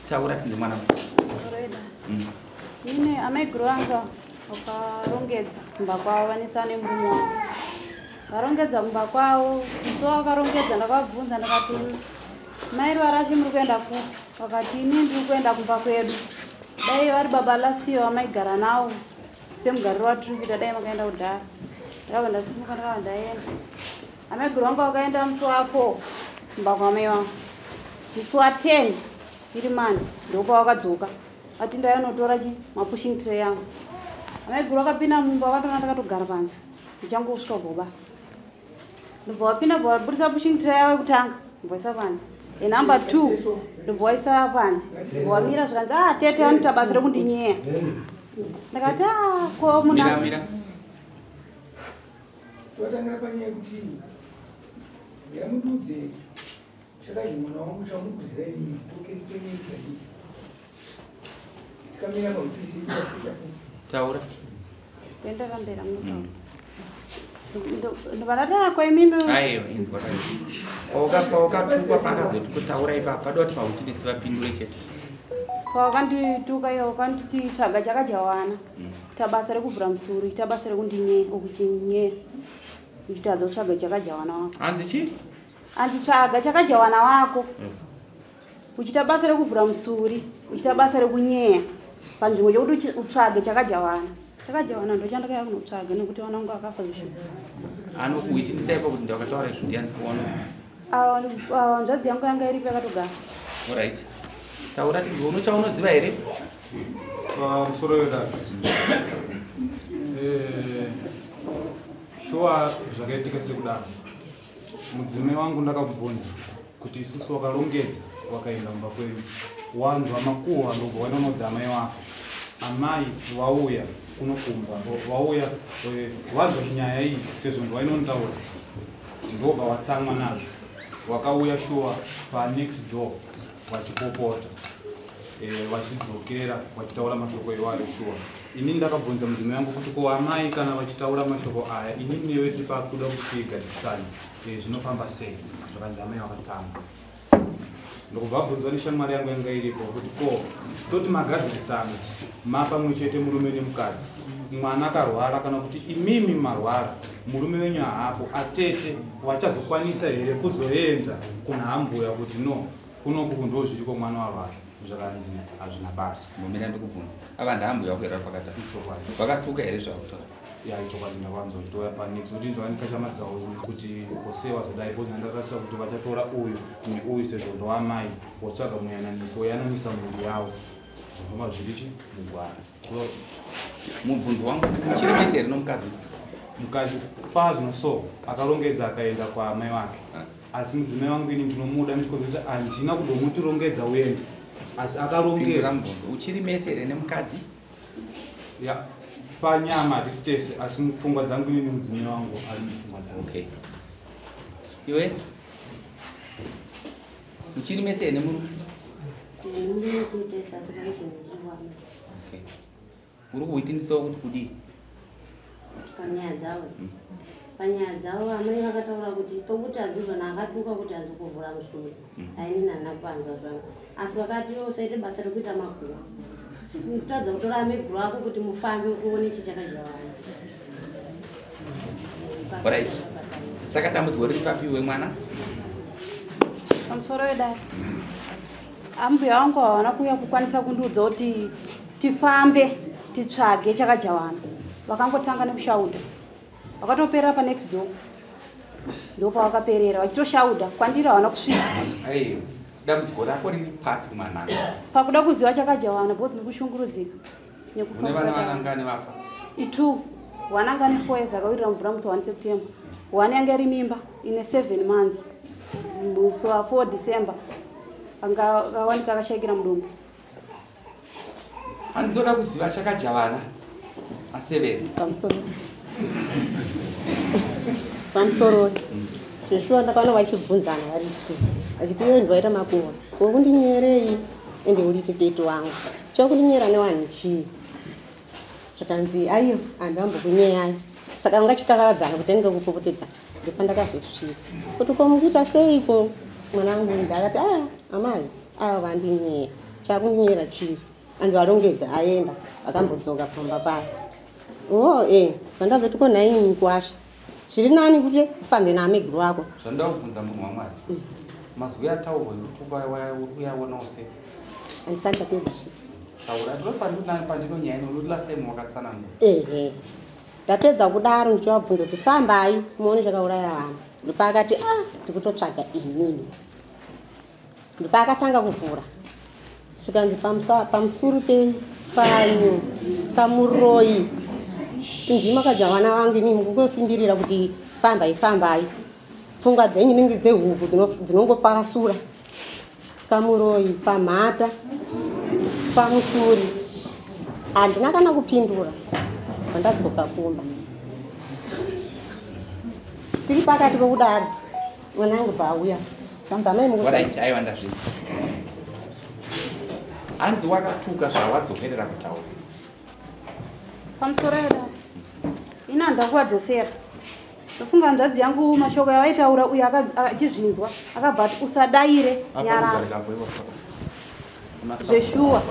Taura tinzwe mwana. Mine amaiguru vanga vakarongedza kumba kwavo, vanetsana nemurume wavo. Varongedza kumba kwavo, musi wakarongedza ndakavabvunza ndakati, mai Ruvarashe muri kuenda kupi? Vakati ini ndiri kuenda kumba kwedu. Dai vari baba Lasiyo vamaigara navo semugariro watiri kuita, dai makaenda kudhara. Ndakabva ndasimuka ndakabva ndaenda. Amaiguru vangu vakaenda musi wa4 kumba kwamai vangu. Musi wa10 iri mandi ndopavakadzoka, ati ndayanotora chi mapushing tray yangu. Amaiguru vakapinda mumba vakatoona ndakatogara panze ndichangosvika kubva kubasa. Ndobva vapinda, bva vabudisa pushing tray yavo yekutanga, ndobva vaisa panze. Yenumber 2 ndobva vaisa panze, ndobva vamira, zvikanzi, "Ah, tete vanoita basa rekundinyeya." Ndakati, "Ah, ko Mira, muna mira. Totangira panyaya yekuti yamududze chakazvi mwana wangu chamukuzira inini kokenyekadi tikamira pautisi. Taura. Kuenderera mberi munotaura. Ndobva ndati, "Ah, ko imimi?" Aiwa, inzwa kai. Pawakatukwa pakazoti kutaura ipapa, padoda kuti pakutinisi vapindure chete. Pawakandituka iyo, wakanditi tsvaga chakajawana, ita basa rekuvhura musuri, ita basa rekundinyeya, ukuchinyeya uchitadza kutsvaga chakajawana wako. Hanzi chii? Anzi tsvaga chakajawana wako, uchiita basa rekuvhura musuri, uchiita basa rekunyeya, panzvimbo chekuti utsvage chakajawana. Chakajawana ndochandakauya kunotsvaga nekuti vana vangu akafa zvishuwa. Anokuitinisai pakuti ndakataura izvo ndiani kuona? Hanzvadzi yangu yanga iripo yakatogara. Alright, taura tinzwe, unochaunoziva here? Pamusoro wedare, shuwa zvakaitika sekudaro. Mudzimai wangu ndakamubvunza kuti isusu wakarongedza wakaenda mumba kwedu, wanzwa makuhwa, ndobva wainonodza amai wako. Amai vauya kunokumba, vauya vanzwa chinyaya iyi sezvo ndwainontaura, ndobva watsamwa nazvo. Wakauya shuwa panext door vachipopota, vachidzokera vachitaura mashoko iwayo. Shuwa inini ndakabvunza mudzimai wangu kuti ko amai kana vachitaura mashoko aya, inini newe tiri pakuda kuti tigadzirisane, zvinofamba sei? Zvakanzi amai vakatsamwa. Ndokubva abvunzwa neshamwari yangu yanga iripo kuti ko toti magadzirisana mapamwe chete murume nemukadzi, mwana akarwara kana kuti imimi marwara, murume wenyu haapo, atete vachazokwanisa here kuzoenda kuna hambuya kuti no, kunoku ndo zviriko, mwana warwara? Zvakanzi hazvina basa. Mbomira ndikubvunza, ava ndaambuya wako here pakata? Ichokwadi. Vakatuka here zvakutaura? Ya, ichokwadi, ndakwanzwa chitouya panext kuti ndovanikashamadzawo kuti kose wazodai, because ndandakasira kuti vachatora uyu neuyu sezvo ndoamai, wotsvaga muyananisi woyananisa mhuri yavo, zvofamba zvirichi mugwara. Mubvunzo wangu, muchiri mese here nomukadzi? Mukadzi pazvino so akarongedza akaenda kwaamai wake. Asi mudzimai wangu ini ndinomuda nechikonzero kuti handina kumbomuti rongedza uende, asi Pindura akarongedza. mubvunzo, uchiri mese here nemukadzi? Ya, panyama hatisi tese, asi mupfungwa dzangu inini mudzimai wangu ari mupfungwa dzangu. Okay, iwe muchiri mese here nemurume? Murume kuitesa asikaizvinoziwana. Okay, uri kuitinisawo kuti kudii? Panyaya dzavo amai vakataura kuti pokuti hanzizona akatuka kuti hanzi kuvhura musuri, ainini handina kupanzwa zvangu, asi vakati iwe usaite basa rekuita makuhwa, kutadza kutora ameguru ako kuti mufambe kuti uone chi chakajawana. Alright, saka dambudziko riri papi iwe mwana? Pamusoro wedare, ambuya vangu havana kuuya kukwanisa kundiudza kuti tifambe titsvage chakajawana. Vakangotanga nekushauda, vakatopera panext door, ndopavakaperera vachitoshauda kwandiri, havana kusvika. Aiwa, dambudziko rako riri papi, mwanangu? Pakuda kuziva chakajawana because ndikushungurudzika. Une vana vanangani vafa? Itu one anga ane 4 years, akawirira mvura musi 1 September. One yanga iri mimba ine 7 months, musi wa4 December anga akawanika akashayikira mudumbu. Andoda kuziva chakadya vana a7. Pamusoro, zveshuwa ndakaona vachibvunzana vari two, vachiti iwe ndwaita makuhwa wekundinyeerei, ende uri tete wangu, chokundinyera newanhu chii? Zvakanzi aiyo hanhu ambokunyeyai, saka ungachikakavadzana kuti anenge kupopotedza. Ndopandakazosvika kuti ko mukuita seiko mwana wangu? Ndakati a amai ava vandinyeya. Chakunyera chii? Anzi varongedza aenda akambodzoka pamba paya. Oh vandazoti ko nhai mukwasha. Zviri nani kuti ufambe naameguru wako. Zvandoda kubvunza munhu waMwari. Mazwi ataurwa ekutuka uri kuyaonawo sei? Handisati ndapedza svika. Taura ndopandinani pandinonyaya ino last time wakatsanangura. Ehe. Ndapedza kudaro ndichivabvunza kuti fambai muone chakauraya vanhu. Ndopaakati ndikutotsvaga inini. Ndopaakatanga kuvhura. Zvikanzi pamusuru penyu pamuroyi. Ndima kadya vana vangu inini mukungosimbirira kuti fambai fambai. Pfungwa dzenyu nenge dzehuku dzinongoparasura. Kamuroyi pamhata pamusuri. Handina kana kupindura. Pandadzoka kumba. Tiri pakati pokudaro. Mwana wangu bva auya. Kamba mai muku. Alright, aiwa ndazvinzwa. Hanzi wakatuka zvawadzokerera kutaura. Pamusoro yedare. Ina ndakuvadzosera. Ndofunga hanzvadzi yangu mashoko yavaitaura uyu achizvinzwa akabva ati usadaire nyarara. Zveshuwa.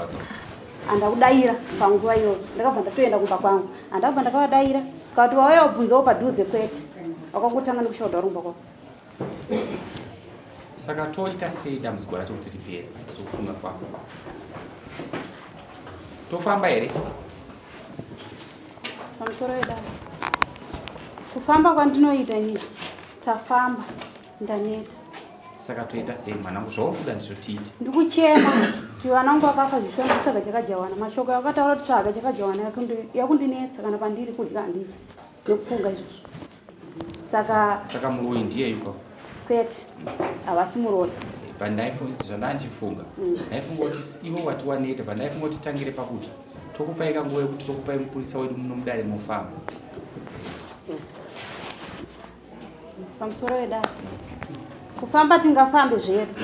Handakudayira panguva iyoyo. Ndakabva ndatoenda kumba kwangu. Handakabva ndakavadayira. Kati wauya wabvunzawo padhuze kwete. Wakangotanga nekushaudha uri kumba kwako. Saka toita sei dambudziko racho kuti ripere sokufunga kwako? Tofamba here? Pamusoro yedare. Kufamba kwandinoita inini tafamba ndaneta. Saka toita sei mwanangu? Zvauri kuda ndizvo tiite. Ndikuchema kuti vana vangu vakafa zvishuwa ndikutsvaga chakajawana. Mashoko akataura kuti tsvaga chakajawana yakundinetsa kana pandiri kudya handidyi nekufunga izvozvo. Saka muroyi ndiye yuko. Kwete, havasi muroyi. Pandaifunga zvandandichifunga. Ndaifunga kuti iwe wati waneta, pandaifunga kuti tangire pakuti tokupai kanguva yekuti tokupai mupurisa wedu muno mudare mofamba. Pamusoro wedare. Kufamba tingafambe zvedu.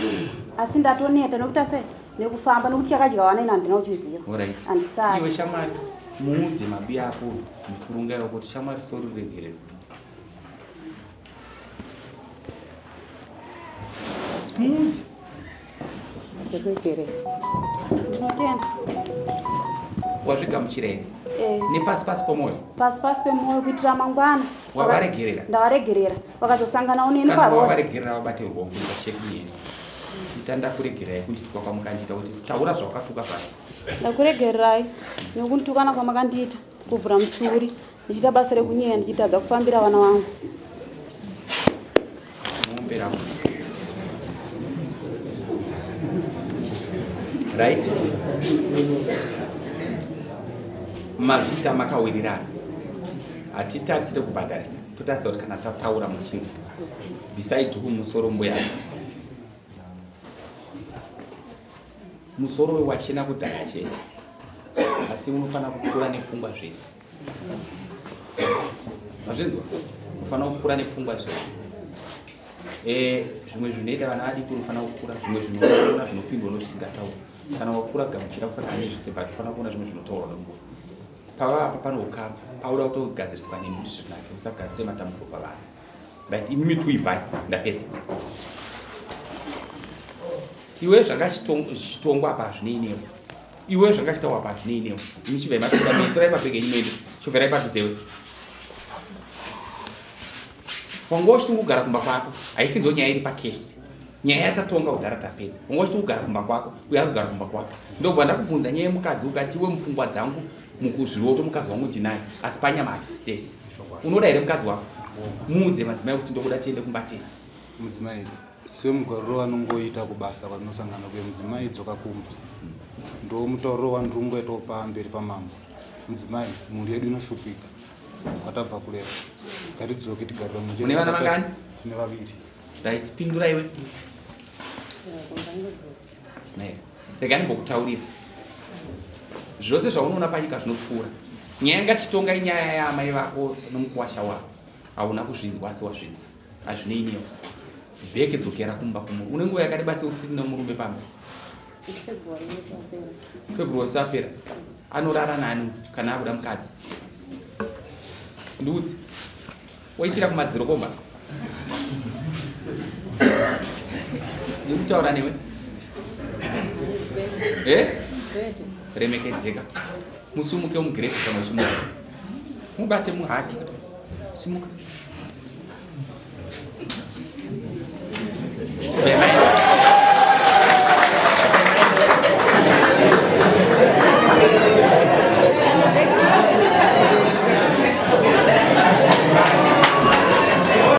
Asi ndatoneta nekuti ase nekufamba nekuti chakadya wana ina handina kuchiziva. Alright. Handisati. Iwe shamwari, muudze mabi ako mukurunga iwe kuti shamwari sori regerero. Muudze. Regerero. Ndinotenda. Wazvigamuchira here? Nepasi pasi pomwoyo? Pasi pasi pemwoyo kuitira mangwana. Wavaregerera? Ndavaregerera. Vakazosanganawo neni Kana parodi. wavaregerera vabate ruoko kuita shaking hands. Ita ndakuregererai kundituka kwamukandiita kuti taura zvawakatuka pano. Ndakuregererai nekunditukana kwamakandiita kuvhura musuri ndichiita basa rekunyeya ndichitadza kufambira vana vangu. Muombera. Right? Mazvita makawirirana. Hatitarisire kubhadharisa. Totarisa kuti kana tataura muchinzwa. Bvisai dhuku musoro mbuya. Musoro wachena kudhaya chete. Asi unofanira kukura nepfungwa zvese. Mazvinzwa? Unofanira kukura nepfungwa zvese. Zvimwe zvinoita vana vadiki unofanira kukura, zvimwe zvinoona zvinopindwa nezvisingataurwi. Kana wakura gamuchira kusangana nezvese, but unofanira kuona zvimwe zvinotaurwa nenguva. Pava apa pane ukama, pauda kutogadziriswa nemi kuti zvinake, usagadzire matambudziko pavanhu. Right, imimi tuibvai, ndapedza. Iwe zvanga zvichitongwa apa hazvinei newe. Iwe zvanga zvichitaurwa apa hazvinei newe. Imi chibvai mapinda mei, torai mabhegi enyu muende. Choverai padhuze. Wanga uchiti kugara kumba kwako, haisi ndo nyaya iri pakesi. Nyaya yatatonga kudhara tapedza. Wanga uchiti kugara kumba kwako, uye ari kugara kumba kwake. Ndobva ndakubvunza nyaya yemukadzi ukati iwe mupfungwa dzangu mukuzviroto mukadzi wangu ndinaye, asi panyama hatisi tese. Unoda here mukadzi wako? Muudze madzimai kuti ndokuda tiende kumba tese. Mudzimai, semugariro wanongoita kubasa kwatinosangana kuye, mudzimai dzoka kumba. Ndo mutauriro wandiri pamberi pamambo. Mudzimai, mhuri yedu inoshupika. Kwatabva kureva. Ngatidzoke tigare pamwe. Mune vana vangani? Tine vaviri. Right, pindura iwe. Rega ndimbokutaurira. Zvose zvaunoona panyika zvinopfuura. Nyaya ngatichitonga inyaya yaamai vako nomukuwasha wako. Hauna kuzvinzwa asi wazvinzwa. Hazvinei newe. Bheke dzokera kumba kumuru. Une nguva yakareba sei usiri nemurume pamba? February sapera. Anorara nani kana akuda mukadzi? Ndiudze. Waitira kumadziro komba? Ndikutaura newe. Eh? Remekedzeka. Musumuke mugirepe kana uchimuka. Mubate muhaki. Simuka.